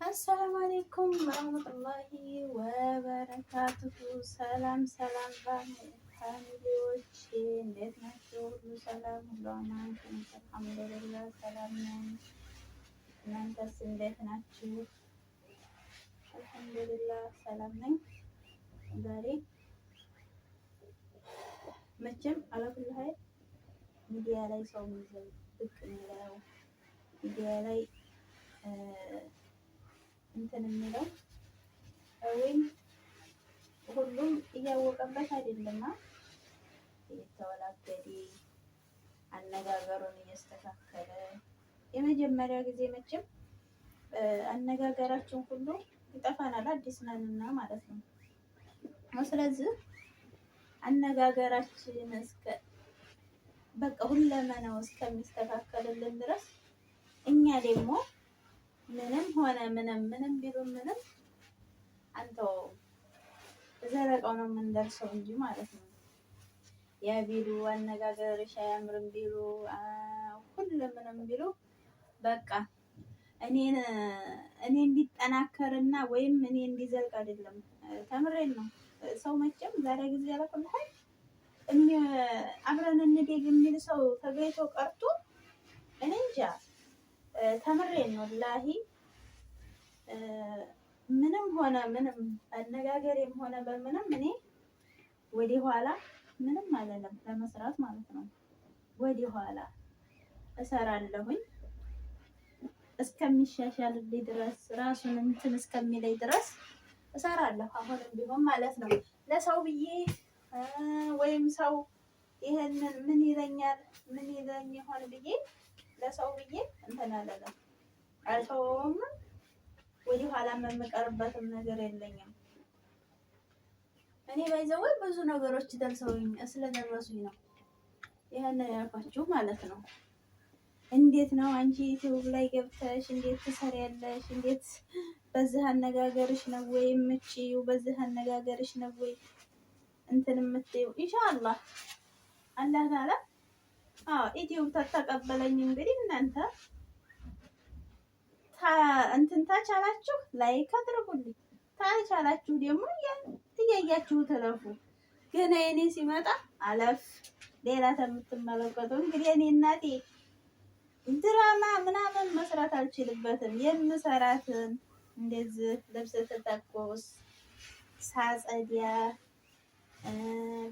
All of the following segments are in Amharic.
السلام عليكم ورحمة الله وبركاته። ሰላም ሰላም family ዎች እንዴት ናቸው? ሁሉ ሰላም፣ ሁሉ አማን፣ الحمد لله ሰላም ነን። እናንተስ እንዴት ናችሁ? الحمد لله ሰላም ነኝ። ዛሬ መቼም على كل حال ሚዲያ ላይ ሰው ብቅ የሚለው ሚዲያ ላይ እንትን የሚለው ወይም ሁሉም እያወቀበት አይደለማ። እየተወላገደ አነጋገሩን እያስተካከለ የመጀመሪያ ጊዜ መቼም አነጋገራችን ሁሉ ይጠፋናል፣ አዲስ ነንና ማለት ነው። ስለዚህ አነጋገራችን እስከ በቃ ሁለመናው እስከሚስተካከልልን ድረስ እኛ ደግሞ ምንም ሆነ ምንም ምንም ቢሉ ምንም አንተው ዘለቀው ነው የምንደርሰው እንጂ ማለት ነው። ያ ቢሉ አነጋገርሽ አያምርም ቢሉ ሁሉ ምንም ቢሉ በቃ እኔን እኔ እንዲጠናከርና ወይም እኔ እንዲዘልቅ አይደለም። ተምሬን ነው ሰው መቼም ዛሬ ጊዜ ያለኩልሃል አብረን እንደግ የሚል ሰው ተገኝቶ ቀርቶ እኔ እንጃ ተምሬን ነው ወላሂ። ምንም ሆነ ምንም አነጋገሬም ሆነ በምንም እኔ ወደ ኋላ ምንም አለለም ለመስራት ማለት ነው። ወደ ኋላ እሰራለሁኝ እስከሚሻሻልልኝ ድረስ ራሱን እንትን እስከሚለኝ ድረስ እሰራለሁ። አሁንም ቢሆን ማለት ነው ለሰው ብዬ ወይም ሰው ይሄንን ምን ይለኛል ምን ይለኝ ይሆን ብዬ ለሰው ብዬ እንትን አለለም አልተወውም። ወደ ኋላ የምቀርበትም ነገር የለኝም። እኔ ባይዘወይ ብዙ ነገሮች ደርሰውኝ ስለደረሱኝ ነው ይሄንን ያልኳችሁ ማለት ነው። እንዴት ነው አንቺ ዩቲዩብ ላይ ገብተሽ እንዴት ትሰሪያለሽ? እንዴት በዚህ አነጋገርሽ ነው ወይ የምችይው? በዚህ አነጋገርሽ ነው ወይ እንትን የምትይው? ኢንሻአላህ አላህ ተዓላ አዎ ዩቲዩብ ተተቀበለኝ። እንግዲህ እናንተ እንትን ታቻላችሁ like አድርጉልኝ፣ ታቻላችሁ ደግሞ እያያችሁ ተለፉ። ገና የኔ ሲመጣ አለፍ ሌላ ተምትመለከቱ እንግዲህ እኔ እናቴ ድራማ ምናምን መስራት አልችልበትም። የምሰራትን እንደዚህ ልብስ ተተኮስ ሳጸዲያ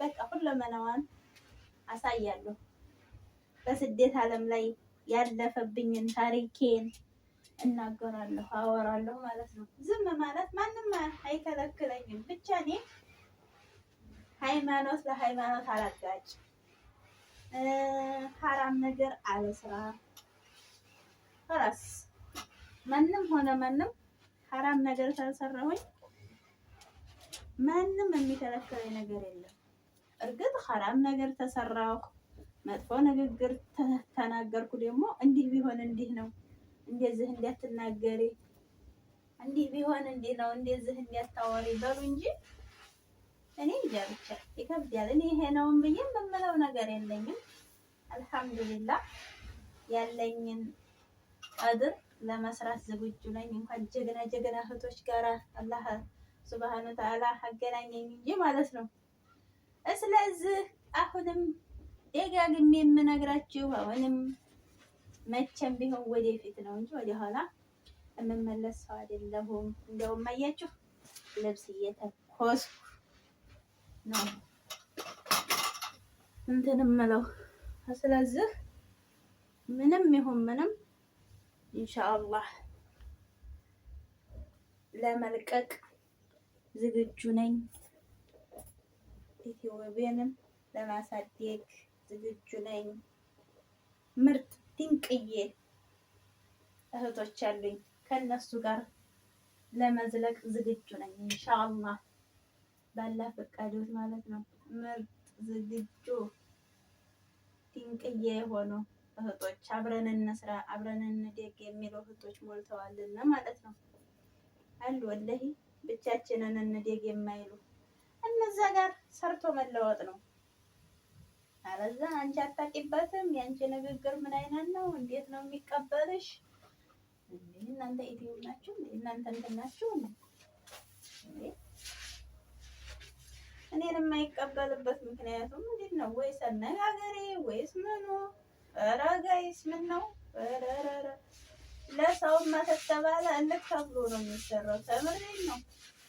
በቃ ሁለመናዋን አሳያለሁ። በስደት ዓለም ላይ ያለፈብኝን ታሪኬን እናገራለሁ፣ አወራለሁ ማለት ነው። ዝም ማለት ማንም አይከለክለኝም። ብቻ እኔ ሃይማኖት ለሃይማኖት አላጋጭ፣ ሀራም ነገር አለስራ። ራስ ማንም ሆነ ማንም ሀራም ነገር ካልሰራሁኝ ማንም የሚከለክለኝ ነገር የለም። እርግጥ ሀራም ነገር ተሰራሁ መጥፎ ንግግር ተናገርኩ ደግሞ እንዲህ ቢሆን እንዲህ ነው፣ እንደዚህ እንዳትናገሪ፣ እንዲህ ቢሆን እንዲህ ነው፣ እንደዚህ እንዳታወሪ በሉ እንጂ እኔ እንጃ ብቻ ይከብዳል። እኔ ይሄ ነውን ብዬ የምምለው ነገር የለኝም። አልሐምዱሊላህ ያለኝን ቀድር ለመስራት ዝግጁ ነኝ። እንኳን ጀግና ጀግና እህቶች ጋራ አላህ ሱብሃነ ወተዓላ አገናኘኝ እንጂ ማለት ነው። ስለዚህ አሁንም ደጋግሜ የምነግራችሁ አሁንም መቼም ቢሆን ወደፊት ነው እንጂ ወደኋላ የምመለስ ሰው አይደለሁም። እንደውም አያችሁ ልብስ እየተኮስኩ ነው እንትን እምለው። ስለዚህ ምንም ይሁን ምንም ኢንሻአላህ ለመልቀቅ ዝግጁ ነኝ። ኢትዮጵያንም ለማሳደግ ዝግጁ ነኝ። ምርጥ ድንቅዬ እህቶች አሉኝ። ከነሱ ጋር ለመዝለቅ ዝግጁ ነኝ። ኢንሻአላህ ባላ ፈቃዶት ማለት ነው። ምርጥ ዝግጁ ድንቅዬ የሆኑ እህቶች አብረን እንስራ፣ አብረን እንደግ የሚሉ እህቶች ሞልተዋልና ማለት ነው አሉ። ወላሂ ብቻችንን እንደግ የማይሉ እነዛ ጋር ሰርቶ መለወጥ ነው። አለዛ አንቺ አታውቂበትም። የአንቺ ንግግር ምን አይነት ነው? እንዴት ነው የሚቀበልሽ? እናንተ ኢትዮ ናችሁ? እናንተ እንትን ናችሁ? እኔን የማይቀበልበት ምክንያቱም ምንድን ነው? ወይስ አነጋገሬ ወይስ ምኑ? ኧረ guys ምን ነው? ኧረ ለሰውማ ተተባለ እልክ ተብሎ ነው የሚሰራው። ተምሬን ነው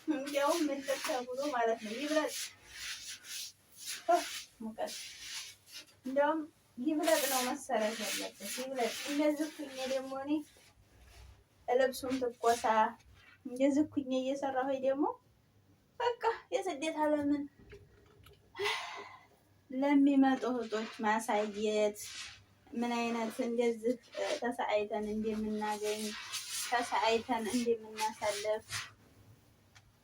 እንዲያውም እልክ ተብሎ ማለት ነው። ይብለጥ ሙቀት እንዲያውም ይብለጥ ነው መሰረት ያለበት ይብለጥ። እንደዚህ ኩኜ ደግሞ እኔ ልብሱን ትኮሳ እንደዚህ ኩኜ እየሰራሁ ደግሞ በቃ የስደት ዓለምን ለሚመጡ እህቶች ማሳየት ምን አይነት እንደዚህ ተሰቃይተን እንደምናገኝ ተሰቃይተን እንደምናሳልፍ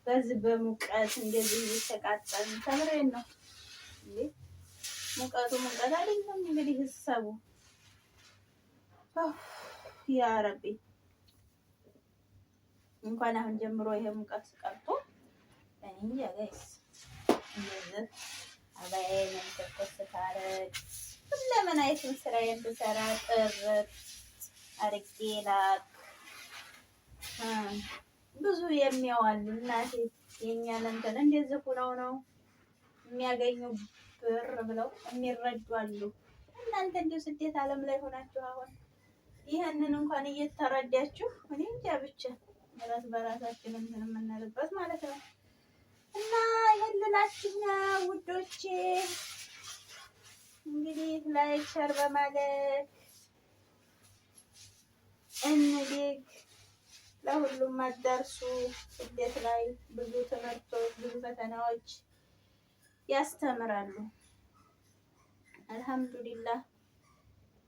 በዚህ በሙቀት እንደዚህ እየተቃጠልን ተምሬን ነው እንዴ። ሙቀቱ ሙቀት አይደለም እንግዲህ ህሰቡ ያ ረቢ እንኳን አሁን ጀምሮ ይሄ ሙቀት ቀርቶ እኔ እንጃ guys። እንደዚህ አባዬን ተኮስ ታረግ ሁለመናዬን ስራዬን ብሰራ ጥርት አርጌ ላክ ብዙ የሚያዋሉ እናቴ የእኛን እንትን እንደዚህ ሁነው ነው የሚያገኙ ብር ብለው የሚረዱ አሉ። እናንተ እንዲሁ ስደት ዓለም ላይ ሆናችሁ አሁን ይህንን እንኳን እየተረዳችሁ እኔ እንጃ ብቻ ራስ በራሳችን እንትን የምንልበት ማለት ነው። እና ይህን ልላችሁ ነው ውዶቼ። እንግዲህ like share በማለት እንዲግ ለሁሉም አዳርሱ። ስደት ላይ ብዙ ትምህርቶች፣ ብዙ ፈተናዎች ያስተምራሉ። አልሐምዱሊላህ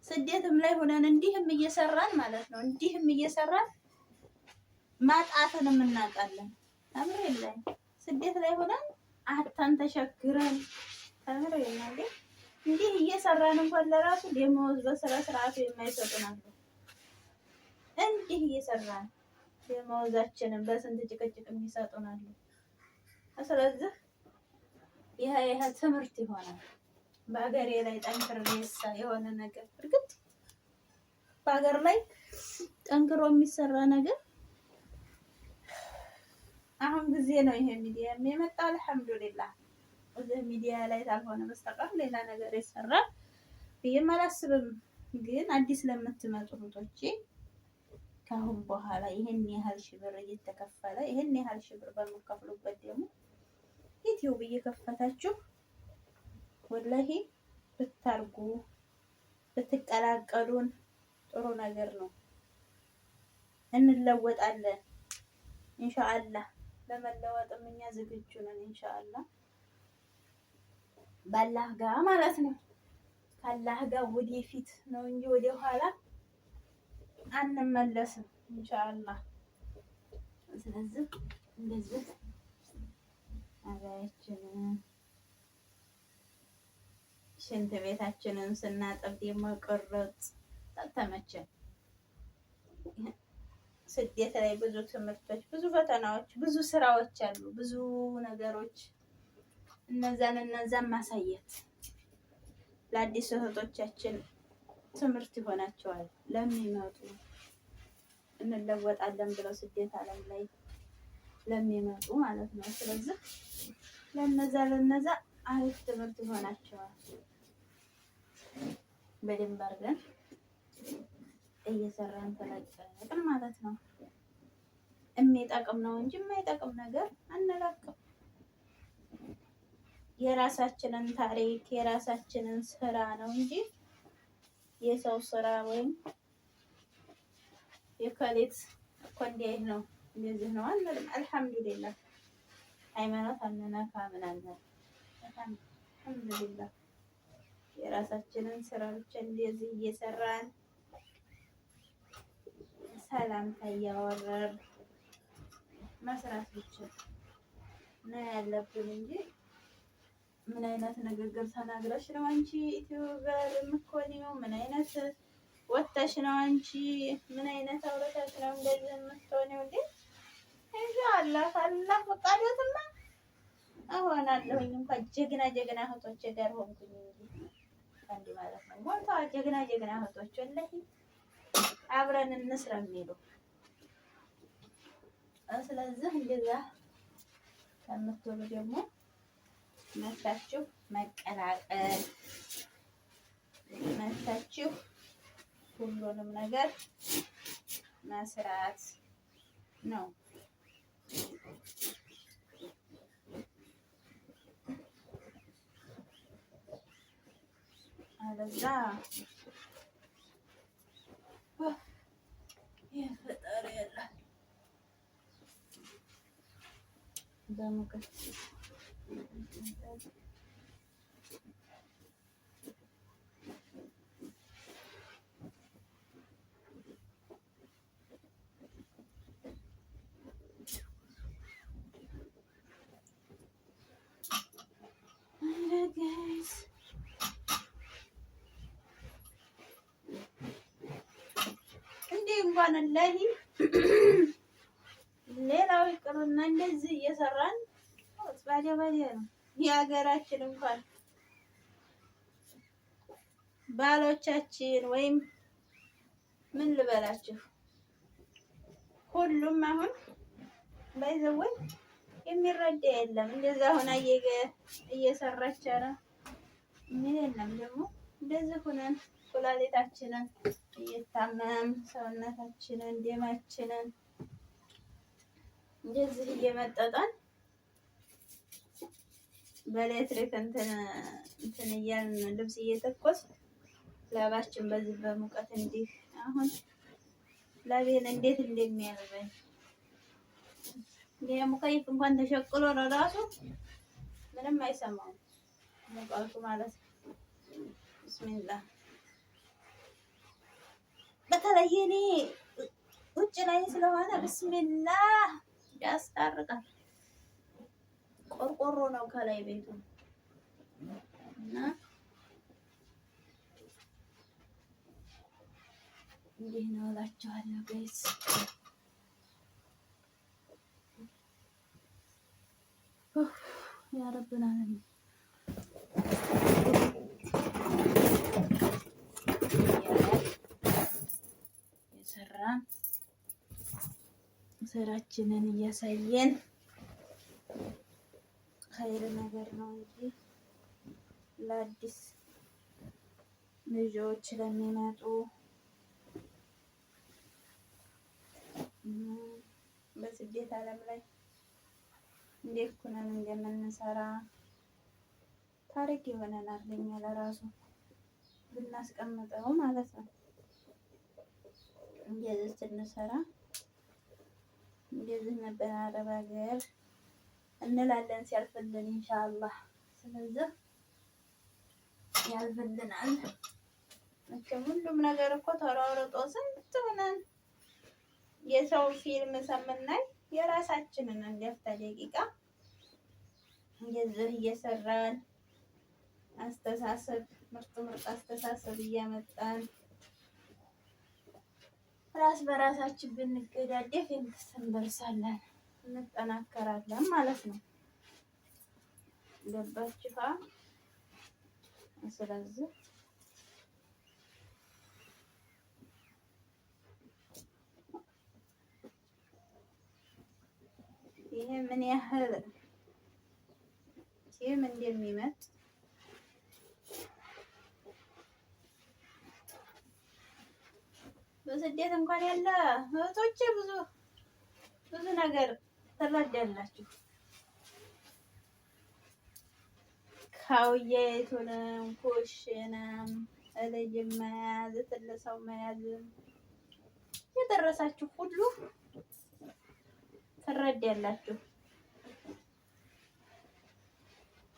ስደትም ላይ ሆነን እንዲህም እየሰራን ማለት ነው እንዲህም እየሰራን ማጣትንም እናውቃለን። ተምር የለን ስደት ላይ ሆነን አታን ተሸግረን ተምር የለን እንዲህ እየሰራን እንኳን ለራሱ ደመወዝ በስነ ስርዓቱ የማይሰጡን አሉ። እንዲህ እየሰራን ደመወዛችንን በስንት ጭቅጭቅ የሚሰጡን አሉ። ስለዚህ ይሄ ይሄ ትምህርት ይሆናል። በሀገሬ ላይ ጠንክሬ የሆነ ነገር እርግጥ በሀገር ላይ ጠንክሮ የሚሰራ ነገር አሁን ጊዜ ነው ይሄ ሚዲያ የመጣው። አልሐምዱሊላህ እዚህ ሚዲያ ላይ ካልሆነ በስተቀር ሌላ ነገር ይሰራል ብዬም አላስብም። ግን አዲስ ለምትመጡ እህቶቼ ከአሁን በኋላ ይህን ያህል ሺህ ብር እየተከፈለ ይህን ያህል ሺህ ብር በምከፍሉበት ደግሞ ዩቲዩብ እየከፈታችሁ ወላሂ ብታርጉ ብትቀላቀሉን ጥሩ ነገር ነው። እንለወጣለን ኢንሻአላህ። ለመለወጥም እኛ ዝግጁ ነን ኢንሻአላህ ባላህ ጋር ማለት ነው። ካላህ ጋር ወደፊት ነው እንጂ ወደ ኋላ አንመለስም ኢንሻአላህ። ስለዚህ እንደዚህ አባያችንን ሽንት ቤታችንን ስናጠብ ደግሞ ቅርጽ ተመቸን። ስደት ላይ ብዙ ትምህርቶች፣ ብዙ ፈተናዎች፣ ብዙ ስራዎች አሉ፣ ብዙ ነገሮች። እነዛን እነዛን ማሳየት ለአዲስ እህቶቻችን ትምህርት ይሆናቸዋል። ለሚመጡ እንለወጣለን ብለው ስደት ዓለም ላይ ለሚመጡ ማለት ነው። ስለዚህ ለነዛ ለነዛ አሪፍ ትምህርት ይሆናቸዋል። በደንብ አድርገን እየሰራን ተለቀቅን ማለት ነው። የሚጠቅም ነው እንጂ የማይጠቅም ነገር አንለቅም። የራሳችንን ታሪክ የራሳችንን ስራ ነው እንጂ የሰው ስራ ወይም የከሌት እኮ እንዲህ ነው እንደዚህ ነው አንልም። አልሐምዱሊላህ ሃይማኖት አንነካ ምን አንል። አልሐምዱሊላህ የራሳችንን ስራ ብቻ እንደዚህ እየሰራን ሰላምታ እያወረር መስራት ብቻ ነው ያለብን እንጂ ምን አይነት ንግግር ተናግረሽ ነው አንቺ YouTuber የምትሆኚው? ምን አይነት ወተሽ ነው አንቺ? ምን አይነት አውረታሽ ነው እንደዚህ የምትሆኚው? እንዴ ኢንሻአላህ አላህ ፈቃዶትማ እሆናለሁኝ። እንኳን ጀግና ጀግና እህቶቼ ጋር ሆንኩኝ እንጂ አንድ ማለት ነው ሞልተዋ ጀግና ጀግና እህቶች ወላሂ አብረን እንስራ የሚሉ ስለዚህ እንደዛ ከምትሉ ደግሞ መታችሁ መቀላቀል መታችሁ ሁሉንም ነገር መስራት ነው። አለዛ የፈጣሪ ያለ በሙቀት እንዲህ እንኳን ለሂ ሌላው ይቅርና እንደዚህ እየሰራን ባዲያ ባዲያ ነው የሀገራችን እንኳን ባሎቻችን ወይም ምን ልበላችሁ ሁሉም አሁን ባይዘወይ የሚረዳ የለም። እንደዛ ሆና እየሰራች ኧረ ምን የለም ደግሞ እንደዚህ ሆነን ኩላሊታችንን እየታመም ሰውነታችንን ደማችንን እንደዚህ እየመጠጠን በኤሌክትሪክ እንትን እንትን እያልን ልብስ እየተኮስ ላባችን በዚህ በሙቀት እንዲህ አሁን ላቤን እንዴት እንደሚያልበኝ ሙከይፍ እንኳን ተሸቅሎ ነው ራሱ ምንም አይሰማውም ሙቀቱ ማለት ነው። ብስሚላህ በተለይ እኔ ውጭ ላይ ስለሆነ ብስሚላህ ያስታርቃል። ቆርቆሮ ነው ከላይ ቤቱ እና እንዲህ ነው እላችኋለሁ guys። يا رب العالمين የሰራን ስራችንን እያሳየን ኸይር ነገር ነው እንጂ ለአዲስ ልጆች ለሚመጡ በስደት ዓለም ላይ እንዴት ኩነን እንደምንሰራ ታሪክ ይሆነናል ለኛ ለራሱ ብናስቀምጠው ማለት ነው። እንደዚህ ስንሰራ እንደዚህ ነበር አረብ ሀገር እንላለን ሲያልፍልን ኢንሻአላህ። ስለዚህ ያልፍልናል። መቼም ሁሉም ነገር እኮ ተሯርጦ ስንት ሆነን የሰው ፊልም ሰምናይ የራሳችንን አንድ ደቂቃ እንደዚህ እየሰራን አስተሳሰብ ምርጥ ምርጥ አስተሳሰብ እያመጣን ራስ በራሳችን ብንገዳደፍ እንደርሳለን፣ እንጠናከራለን ማለት ነው። ገባችሁ? ስለዚህ ይሄ ምን ያህል ቲም እንደሚመጥ በስደት እንኳን ያለ እህቶቼ ብዙ ብዙ ነገር ትረዳላችሁ። ካውያይቱንም ኩሽናም ልጅ መያዝ ትልቅ ሰው መያዝም የደረሳችሁ ሁሉ ትረዳላችሁ።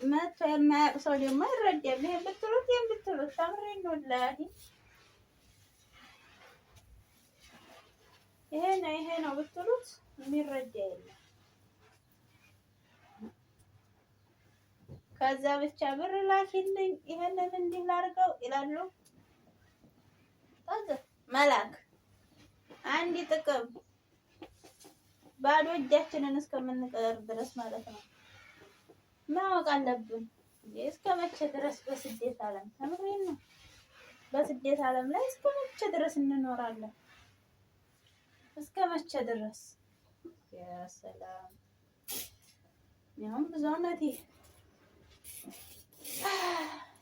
መቶ የማያውቅ ሰው ደግሞ ይረዳል። ይሄን ብትሉት ይሄን ብትሉት ታምሬን ነው ወላሂ ይሄ ነው ይሄ ነው ብትሉት የሚረዳ የለም። ከዛ ብቻ ብር ላኪልኝ ይሄንን እንዲህ ላድርገው ይላሉ። መላክ አንድ ጥቅም ባዶ እጃችንን እስከምንቀር ድረስ ማለት ነው። ማወቅ አለብን። እስከ መቼ ድረስ በስደት ዓለም ተምሬን ነው። በስደት ዓለም ላይ እስከ መቼ ድረስ እንኖራለን? እስከ መቼ ድረስ? ያ ሰላም ያሁን ብዙ አመቴ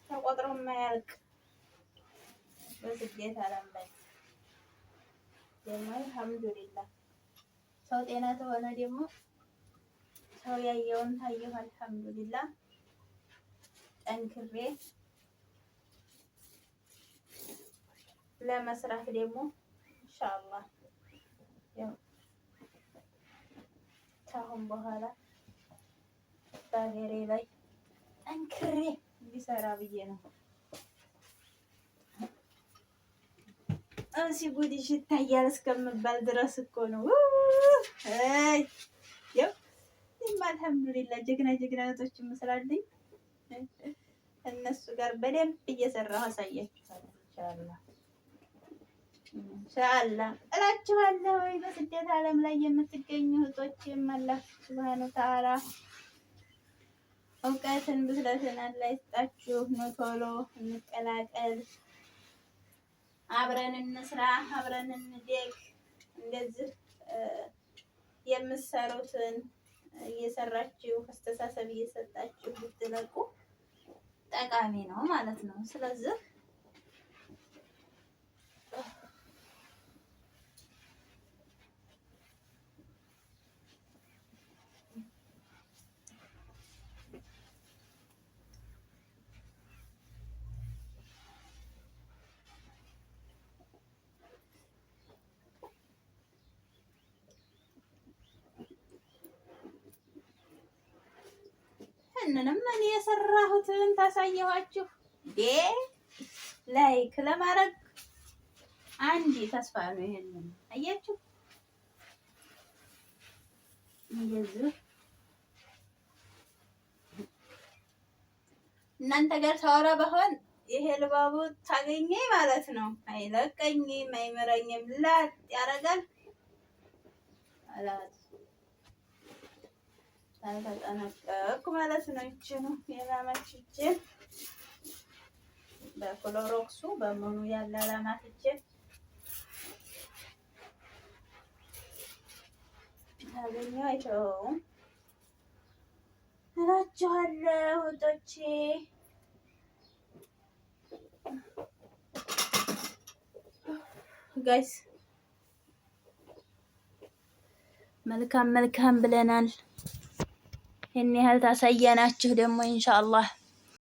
ተቆጥሮ የማያልቅ በስደት ዓለም ላይ ደግሞ አልሐምዱሊላህ ሰው ጤና ተሆነ ደግሞ ሰው ያየውን ታየሁ። አልሐምዱሊላህ ጠንክሬ ለመስራት ደግሞ ኢንሻአላህ ያው ካሁን በኋላ በሀገሬ ላይ ጠንክሬ እንዲሰራ ብዬ ነው። እሲ ጉድሽ ይታያል እስከምባል ድረስ እኮ ነው። ያው እኔማ አልሐምዱሊላህ ጀግና ጀግና እህቶች ስላለኝ እነሱ ጋር በደንብ እየሰራሁ አሳያችኋለሁ። ኢንሻአላህ ኢንሻአላህ እላችኋለሁ። በስደት ዓለም ላይ የምትገኙ እህቶችም አላህ ሱብሃነሁ ወተዓላ እውቀትን ብስለትን አላህ ይስጣችሁ። ኑ ቶሎ እንቀላቀል፣ አብረን እንስራ፣ አብረን እንደግ። እንደዚህ የምትሰሩትን እየሰራችሁ አስተሳሰብ እየሰጣችሁ ብትለቁ ጠቃሚ ነው ማለት ነው። ስለዚህ ይህንንም እኔ የሰራሁትን ታሳየኋችሁ። ዴ like ለማድረግ አንድ ተስፋ ነው። ይሄንን አያችሁ፣ እንደዚህ እናንተ ጋር ሳወራ በሆን ይሄ ልባቡ ታገኘኝ ማለት ነው። አይለቀኝም፣ አይምረኝም። ላጥ ያደርጋል አላት ተጠነቀቅኩ ማለት ነው። ይችኑ የላማች እጄን በክሎሮክሱ በምኑ ያለ ላማት እጄን ታገኘው አይተውም እላችኋለሁ እህቶቼ። guys መልካም መልካም ብለናል። ይህን ያህል ታሳየናችሁ ደግሞ ኢንሻአላህ